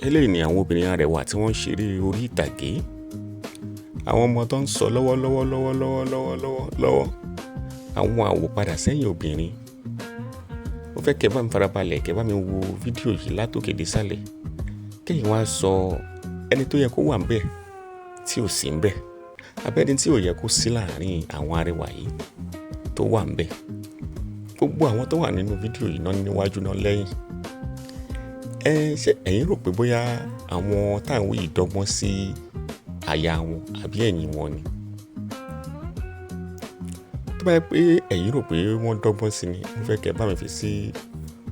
Eléyìí ni àwọn obìnrin arẹwà tí wọ́n ń ṣeré orí ìtàgé. Àwọn ọmọ tó ń sọ lọ́wọ́lọ́wọ́ lọ́wọ́lọ́wọ́ lọ́wọ́lọ́wọ́ lọ́wọ́ àwọn àwòpadà sẹ́yìn obìnrin. Mo fẹ́ kẹ́ bá mi farabalẹ̀, kẹ́ bá mi wo fídíò yìí látòkè dé sàlẹ̀. Kẹ́yìn wá sọ ẹni tó yẹ kó wà ńbẹ̀ tí ò sí ńbẹ̀, àbí ẹni tí ò yẹ kó sí láàárín àwọn arẹwà yìí tó wà ńbẹ̀. Gbogbo àwọn tó wà nínú fídíò yìí náà níwájú náà lẹ́yìn. Ẹ ṣé ẹ̀yin rò pé bóyá àwọn tá ń wí yìí dọ́gbọ́n sí àyà wọn àbí ẹ̀yìn wọn ni? Tó bá jẹ́ pé ẹ̀yin rò pé wọ́n dọ́gbọ́n sí ni, mo fẹ́ kẹ́ bá mi fi sí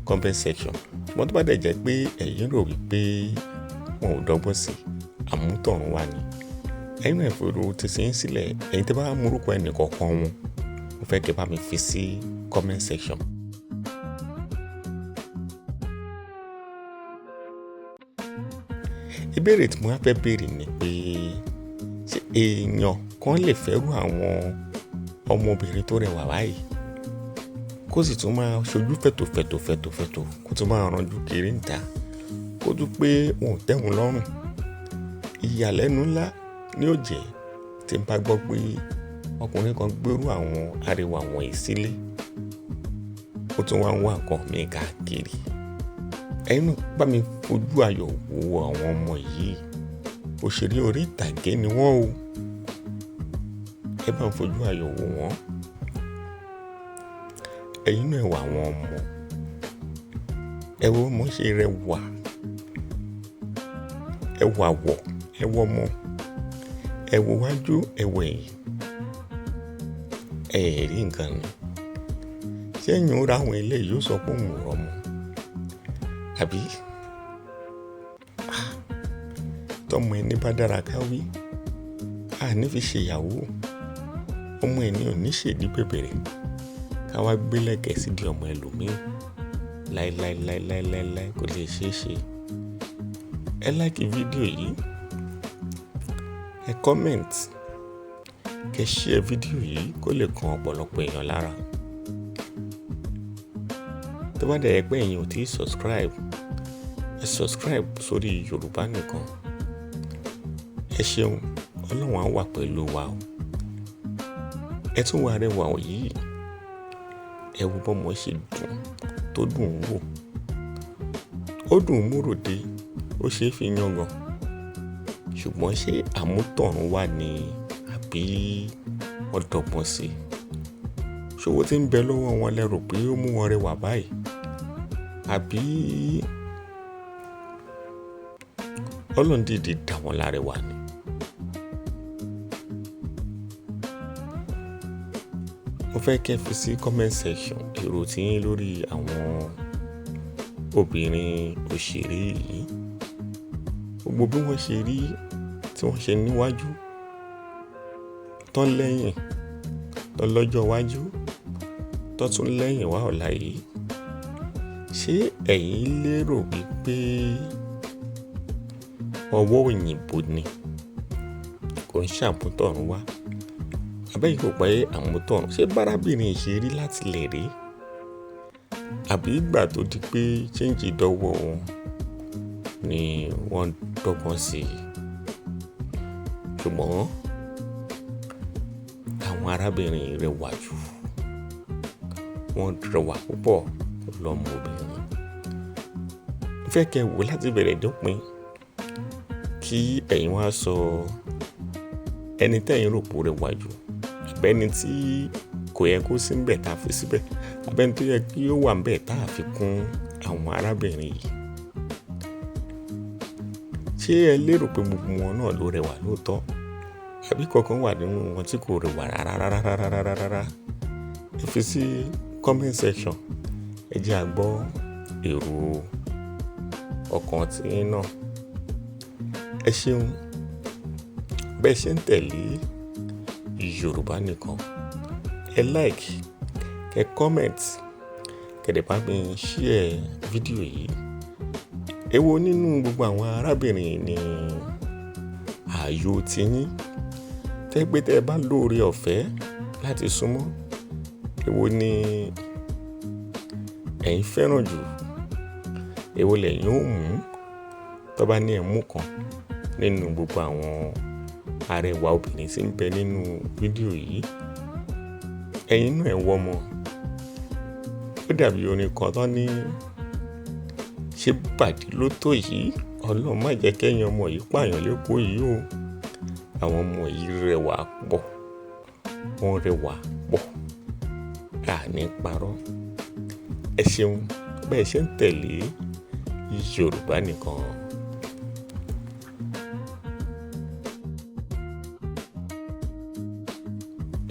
comment section. Ṣùgbọ́n tó bá dẹ̀ jẹ́ pé ẹ̀yin rò wípé wọn ò dọ́gbọ́n sí, àmútọ̀run wá ni. Ẹ̀yin náà fi èrò tí yín sílẹ̀, ẹ̀yin tí bá mọ orúkọ ẹnì kọ̀ọ̀kan wọn, mo fẹ́ kẹ́ bá mi fi sí comment section. Ìbéèrè tí mo wá fẹ́ béèrè ni pé ṣé èèyàn kan lè fẹ́rù àwọn ọmọbìnrin tó rẹwà báyìí kó sì tún máa ṣojú fẹ̀tò fẹ̀tò fẹ̀tò fẹ̀tò, kó tún máa ranjú kiri níta, kó tún pé wọn ò tẹ́ wọn lọ́rùn? Ìyàlẹ́nu ńlá ni ó jẹ́ tí n bá gbọ́ pé ọkùnrin kan gbérú àwọn arẹwà wọ̀nyí sílé, ó tún wá ń wá nǹkan mìí káàkiri. Ẹ̀yin náà bá mi fojú ayọ̀ wo àwọn ọmọ yìí. Òṣèré orí ìtàgé ni wọ́n o. Ẹ bá mi fojú ayọ̀ wò wọ́n. Ẹ̀yin náà ẹ wo àwọn ọmọ. Ẹ wo bí wọ́n ṣe rẹwà. Ẹ wo àwọ̀, ẹ wo ọmọ, ẹ wo iwájú, ẹ wo ẹ̀yìn. Ẹ rí nǹkan ni. Ṣé ẹ̀yin ó rí àwọn eléyìí yóò sọ pé òun ò rọmọ? Àbí? Ah! Tọ́mọ ẹni bá dára ká wí, a ní fi ṣe ìyàwó. Ọmọ ẹni ò ní ṣèdí bẹ̀bẹ̀rẹ̀ ká wá gbé lẹ̀kẹ̀ sídi ọmọ ẹlòmíràn. Láíláí, láíláí, láíláí kò lè ṣe é ṣe. Ẹ like fídíò yìí, ẹ comment, kẹ́ share fídíò yìí kó lè kan ọ̀pọ̀lọpọ̀ èèyàn lára. Tó bá dẹ̀ jẹ́ pé ẹ̀yin ò tíì subscribe, ẹ subscribe sórí Yorùbá Nìkan. Ẹ ṣeun, Ọlọ́run á wà pẹ̀lú wa o. Ẹ tún wo arẹwà yìí. Ẹ wo bọ́mọ ṣe dùn, tó dùn ún wò. Ó dùn ún múròde, ó ṣe é fi yangàn. Ṣùgbọ́n ṣé àmútọ̀run wá ni àbí wọ́n dọ́gbọ́n sí i? Ṣé owó tí ń bẹ lọ́wọ́ wọn lẹ rò pé ó mú wọn rẹwà báyìí? Àbí Ọlọ́run dìdí dà wọ́n lárẹwà ni? Mo fẹ́ kẹ́ fi sí comment section èrò tí yín lórí àwọn obìnrin òṣèré yìí. Gbogbo bí wọ́n ṣe rí, tí wọ́n ṣe níwájú, tán lẹ́yìn, tán lọ́jọ́ iwájú, tán tún lẹ́yìn wá ọ̀la yìí. Ṣé ẹ̀yin lérò wípé ọwọ́ òyìnbó ni kò ń ṣàmútọ̀run wá? Àbí ẹ̀yin rò pé àmútọ̀run, ṣé bárábìnrin yìí ṣe rí láti ilẹ̀ rí? Àbí ìgbà tó di pé change dọ́wọ́ wọn ni wọ́n dọ́gbọ́n sí i? Ṣùgbọ́n àwọn arábìnrin yìí rẹwà jù. Wọ́n rẹwà púpọ̀ lọ́mọbìnrin. Mo fẹ́ kẹ́ wò láti bẹ̀rẹ̀ dópin kí ẹ̀yin wá sọ ẹni tí ẹ̀yin rò pé ó rẹwà jù, àbí ẹni tí kò yẹ kó sí níbẹ̀ tá fi síbẹ̀, àbí ẹni tó yẹ kí ó wà níbẹ̀ tá fi kún àwọn arábìnrin yìí. Ṣé ẹ lérò pé gbogbo wọn náà ló rẹwà lóòótọ́? Àbí kankan wà nínú wọn tí kò rẹwà rárá rárá rárá rárá rárá? Ẹ fi sí comment section. Ẹ jẹ́ a gbọ́ èrò ọkàn tí yín náà. Ẹ ṣeun. Bẹ́ẹ̀ ṣe ń tẹ̀lé Yorùbá Nìkan. Ẹ like, kẹ́ comment, kẹ́ dẹ̀ bá mi share fídíò yìí. Èwo nínú gbogbo àwọn arábìnrin yìí ni ààyò tí yín? Tẹ́ pé tẹ bá lóore ọ̀fẹ́ láti súnmọ́, èwo ni ẹ̀yin fẹ́ràn jù? Èwo lẹ̀yin ó mú? Tó bá ní ẹ mú kan nínú gbogbo àwọn arẹwà obìnrin tí ń bẹ nínú fídíò yìí, ẹ̀yin náà ẹ wọ́ ọmọ. Ó dàbí orin kan tán ní ṣé bàdí ló tó yìí, Ọlọ́run má jẹ́ kẹ́yin ọmọ yìí pààyàn lẹ́kọ̀ọ́ yìí o. Àwọn ọmọ yìí rẹwà pọ̀, wọ́n rẹwà pọ̀, àní parọ́. Ẹ ṣeun bẹ́ẹ̀ ṣe ń tẹ̀lé Yorùbá Nìkan.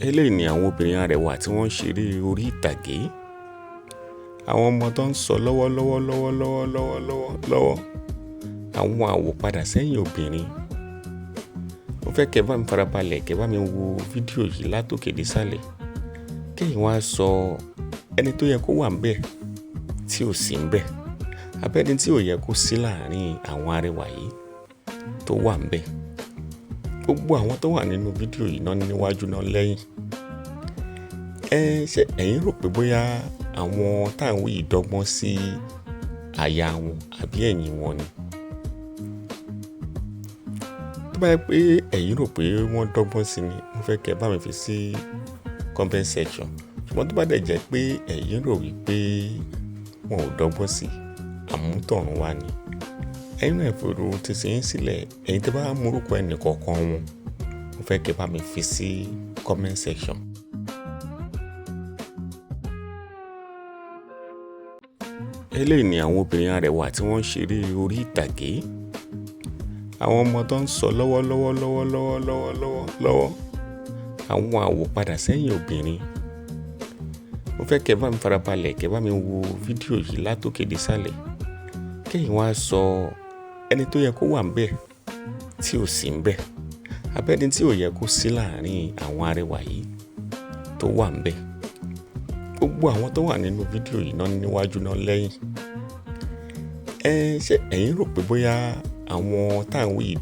Eléyìí ni àwọn obìnrin arẹwà tí wọ́n ń ṣeré orí ìtàgé. Àwọn ọmọ tó ń sọ lọ́wọ́lọ́wọ́ lọ́wọ́lọ́wọ́ lọ́wọ́lọ́wọ́ lọ́wọ́ àwọn àwòpadà sẹ́yìn obìnrin. Mo fẹ́ kẹ́ bá mi farabalẹ̀, kẹ́ bá mi wo fídíò yìí látòkè désàlẹ̀, kẹ́yìn wá sọ ẹni tó yẹ kó wà ńbẹ̀ tí ò sí ńbẹ̀, abẹ́ni tí ò yẹ kó sí láàárín àwọn arẹwà yìí tó wà ńbẹ̀. Gbogbo àwọn tó wà nínú fídíò yìí náà níwájú náà lẹ́yìn. Ẹ ṣé ẹ̀yin rò pé bóyá àwọn tá à ń wí yìí dọ́gbọ́n sí àyà wọn àbí ẹ̀yìn wọn ni? Tó bá jẹ́ pé ẹ̀yin rò pé wọ́n dọ́gbọ́n sí ni, mo fẹ́ kẹ́ bá mi fi sí comment section. Ṣùgbọ́n tó bá dẹ̀ jẹ́ pé ẹ̀yin rò wípé wọn ò dọ́gbọ́n sí, àmútọ̀run wá ni, ẹ̀yin náà fi èrò titi yín sílẹ̀. Ẹ̀yin tí bá mú orúkọ ẹnì kọ̀ọ̀kan wọn, mo fẹ́ kẹ́ bá mi fi sí comment section. Eléyìí ni àwọn obìnrin arẹwà tí wọ́n ń ṣeré orí ìtàgé. Àwọn ọmọ tó ń sọ lọ́wọ́lọ́wọ́ lọ́wọ́lọ́wọ́ lọ́wọ́lọ́wọ́ lọ́wọ́ àwọn àwòpadà sẹ́yìn obìnrin. Mo fẹ́ kẹ́ bá mi farabalẹ̀, kẹ́ bá mi wo fídíò yìí látòkè désàlẹ̀, kẹ́yìn wá sọ ẹni tó yẹ kó wà ńbẹ̀ tí ò sí ńbẹ̀, abẹ́ni tí ò yẹ kó sí láàárín àwọn arẹwà yìí tó wà ńbẹ̀. Gbogbo àwọn tó wà nínú fídíò yìí náà níwájú náà lẹ́yìn. Ẹ ṣé ẹ̀yin rò pé bóyá àwọn tá à ń wí yìí